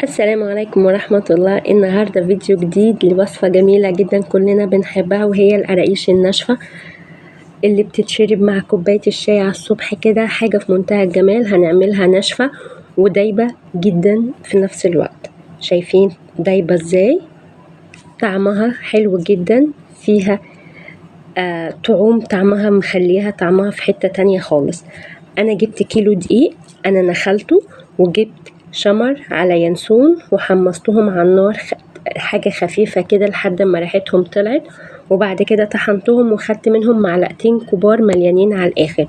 السلام عليكم ورحمة الله. النهاردة فيديو جديد لوصفة جميلة جدا كلنا بنحبها، وهي القراقيش الناشفة اللي بتتشرب مع كوباية الشاي على الصبح كده، حاجة في منتهى الجمال. هنعملها ناشفة ودايبة جدا في نفس الوقت. شايفين دايبة ازاي؟ طعمها حلو جدا، فيها طعوم، طعمها مخليها طعمها في حتة تانية خالص. انا جبت كيلو دقيق، انا نخلته وجبت شمر على ينسون وحمصتهم على النار حاجة خفيفة كده لحد ما ريحتهم طلعت، وبعد كده طحنتهم وخدت منهم معلقتين كبار مليانين على الآخر،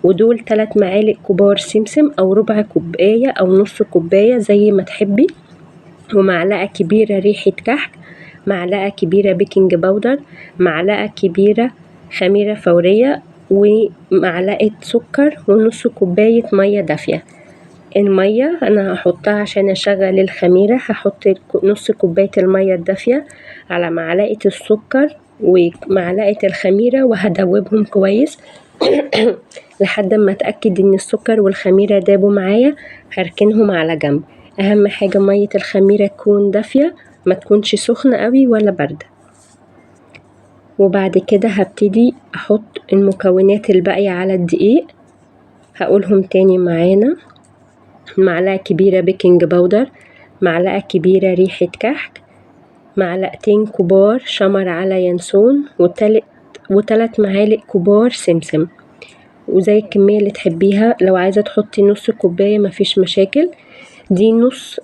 ودول 3 معالق كبار سمسم أو ربع كوباية أو نص كوباية زي ما تحبي، ومعلقة كبيرة ريحة كحك، معلقة كبيرة baking powder، معلقة كبيرة خميرة فورية، ومعلقة سكر، ونص كوباية مية دافية. المية أنا هحطها عشان أشغل الخميرة، هحط نص كوباية المية الدافية على معلقة السكر ومعلقة الخميرة، وهدوبهم كويس لحد ما أتأكد إن السكر والخميرة دابوا معايا. هركنهم على جنب. أهم حاجة مية الخميرة تكون دافية، ما تكونش سخنة قوي ولا باردة. وبعد كده هبتدي أحط المكونات الباقية على الدقيق، هقولهم تاني معانا. معلقة كبيرة baking powder، معلقة كبيرة ريحة كحك، معلقتين كبار شمر على ينسون، وتلات معالق كبار سمسم، وزي الكمية اللي تحبيها. لو عايزة تحطي نص كوباية مفيش مشاكل. دي نص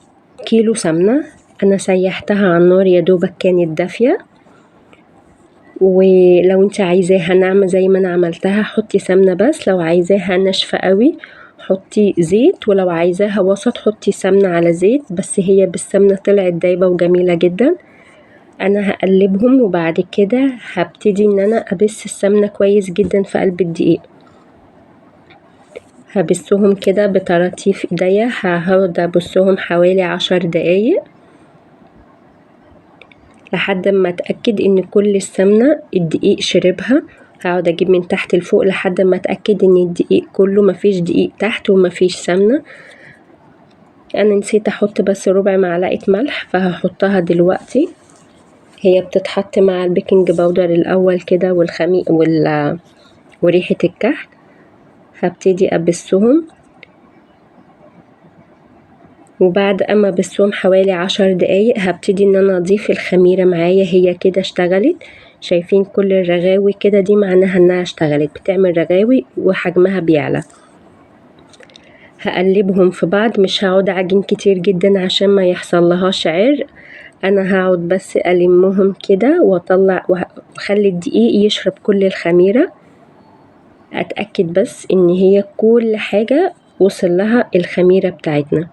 كيلو سمنة أنا سيحتها على النار يا دوبك كانت دافية، ولو انت عايزاها ناعمة زي ما أنا عملتها حطي سمنة بس، لو عايزاها ناشفة قوي حطي زيت، ولو عايزاها وسط حطي سمنة على زيت، بس هي بالسمنة طلعت دايبة وجميلة جدا. أنا هقلبهم وبعد كده هبتدي إن أنا أبس السمنة كويس جدا في قلب الدقيق. هبسهم كده بطراطيف ايديا، هقعد ابسهم حوالي 10 دقايق لحد ما اتأكد ان كل السمنة الدقيق شربها. هقعد اجيب من تحت لفوق لحد ما اتأكد ان الدقيق كله مفيش دقيق تحت ومفيش سمنة. انا نسيت احط بس ربع معلقة ملح فهحطها دلوقتي. هي بتتحط مع ال baking powder الاول كده وريحة الكحك. هبتدي ابسهم، وبعد اما ابسهم حوالي 10 دقايق هبتدي ان انا اضيف الخميرة معايا. هي كده اشتغلت، شايفين كل الرغاوي كده، دي معناها انها اشتغلت، بتعمل رغاوي وحجمها بيعلى. هقلبهم في بعض، مش هقعد اعجن كتير جدا عشان ما يحصل لهاش عرق. انا هقعد بس المهم كده واطلع واخلي الدقيق يشرب كل الخميرة. اتأكد بس ان هي كل حاجة وصل لها الخميرة بتاعتنا.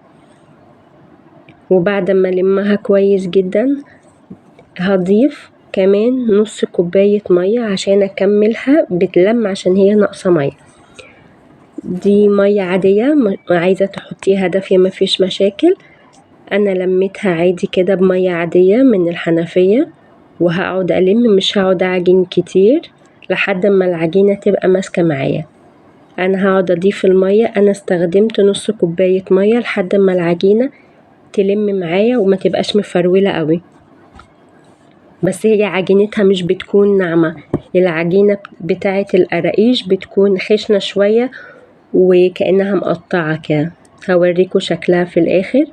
وبعد ما المها كويس جدا هضيف كمان نص كوباية مية عشان اكملها بتلم، عشان هي ناقصة مية. دي مية عادية، عايزة تحطيها دافية مفيش مشاكل. انا لميتها عادي كده بمية عادية من الحنفية، وهقعد الم، مش هقعد اعجن كتير لحد ما العجينة تبقى ماسكة معايا. انا هقعد اضيف المية، انا استخدمت نص كوباية مية لحد ما العجينة تلم معايا وما تبقاش مفرولة قوي. بس هي عجينتها مش بتكون ناعمة، العجينة بتاعة القراقيش بتكون خشنة شوية وكأنها مقطعة كده. هوريكم شكلها في الآخر،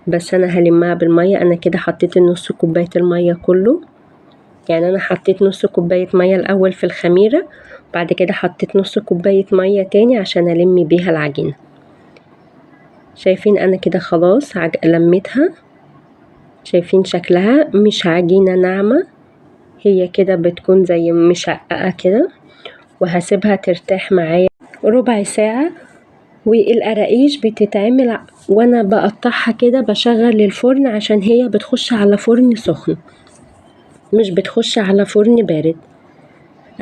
بس أنا هلمها بالمية. أنا كده حطيت النص كوباية المية كله، يعني أنا حطيت نص كوباية مية الأول في الخميرة، بعد كده حطيت نص كوباية مية تاني عشان ألم بيها العجينة. شايفين أنا كده خلاص لميتها، شايفين شكلها مش عجينة ناعمة، هي كده بتكون زي مشققة كده. وهسيبها ترتاح معايا ربع ساعة. والقراقيش بتتعمل وانا بقطعها كده بشغل الفرن، عشان هي بتخش على فرن سخن مش بتخش على فرن بارد.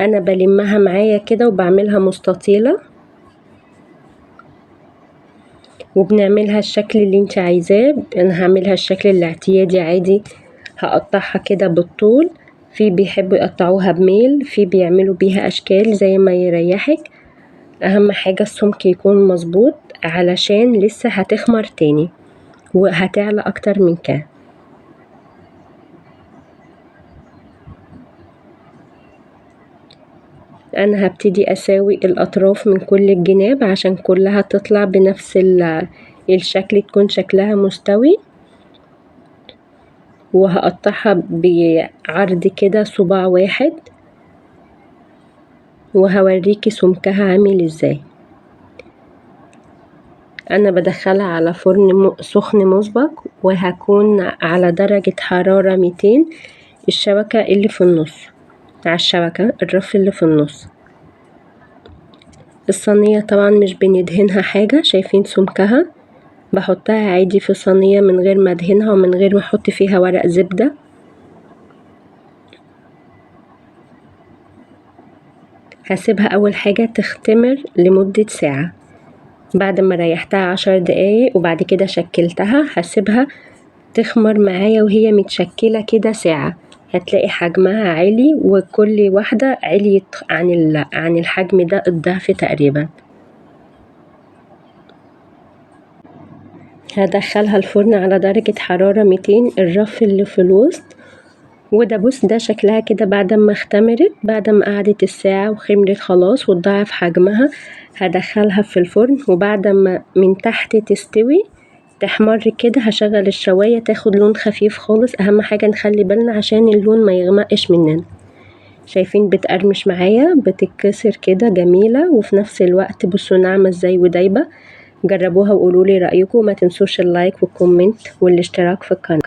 انا بلمها معايا كده وبعملها مستطيلة، وبنعملها الشكل اللي انت عايزاه. انا هعملها الشكل الاعتيادي عادي، هقطعها كده بالطول. في بيحبوا يقطعوها بميل، في بيعملوا بيها اشكال زي ما يريحك. اهم حاجة السمك يكون مظبوط علشان لسه هتخمر تاني. وهتعلى اكتر من كده. انا هبتدي اساوي الاطراف من كل الجناب عشان كلها تطلع بنفس الشكل، تكون شكلها مستوي. وهقطعها بعرض كده صباع واحد، وهوريكي سمكها عامل ازاي. انا بدخلها على فرن سخن مسبق، وهكون على درجة حرارة 200. الشبكة اللي في النص، على الشبكة الرف اللي في النص. الصينية طبعا مش بندهنها حاجة، شايفين سمكها؟ بحطها عادي في صينية من غير ما ادهنها ومن غير ما احط فيها ورق زبدة. هسيبها اول حاجة تختمر لمدة ساعة. بعد ما ريحتها 10 دقايق وبعد كده شكلتها، هسيبها تخمر معايا وهي متشكلة كده ساعة. هتلاقي حجمها عالي، وكل واحدة عليت عن الحجم ده الضعف تقريبا. هدخلها الفرن على درجة حرارة 200، الرف اللي في الوسط. وده بص ده شكلها كده بعد ما اختمرت، بعد ما قعدت الساعة وخمرت خلاص وتضاعف حجمها. هدخلها في الفرن، وبعد ما من تحت تستوي تحمر كده هشغل الشواية تاخد لون خفيف خالص. اهم حاجة نخلي بالنا عشان اللون ما يغمقش مننا. شايفين بتقرمش معايا، بتتكسر كده جميلة، وفي نفس الوقت بصوا ناعمة ازاي ودايبة. جربوها وقولولي رأيكم، وما تنسوش ال like وال comment والاشتراك في القناة.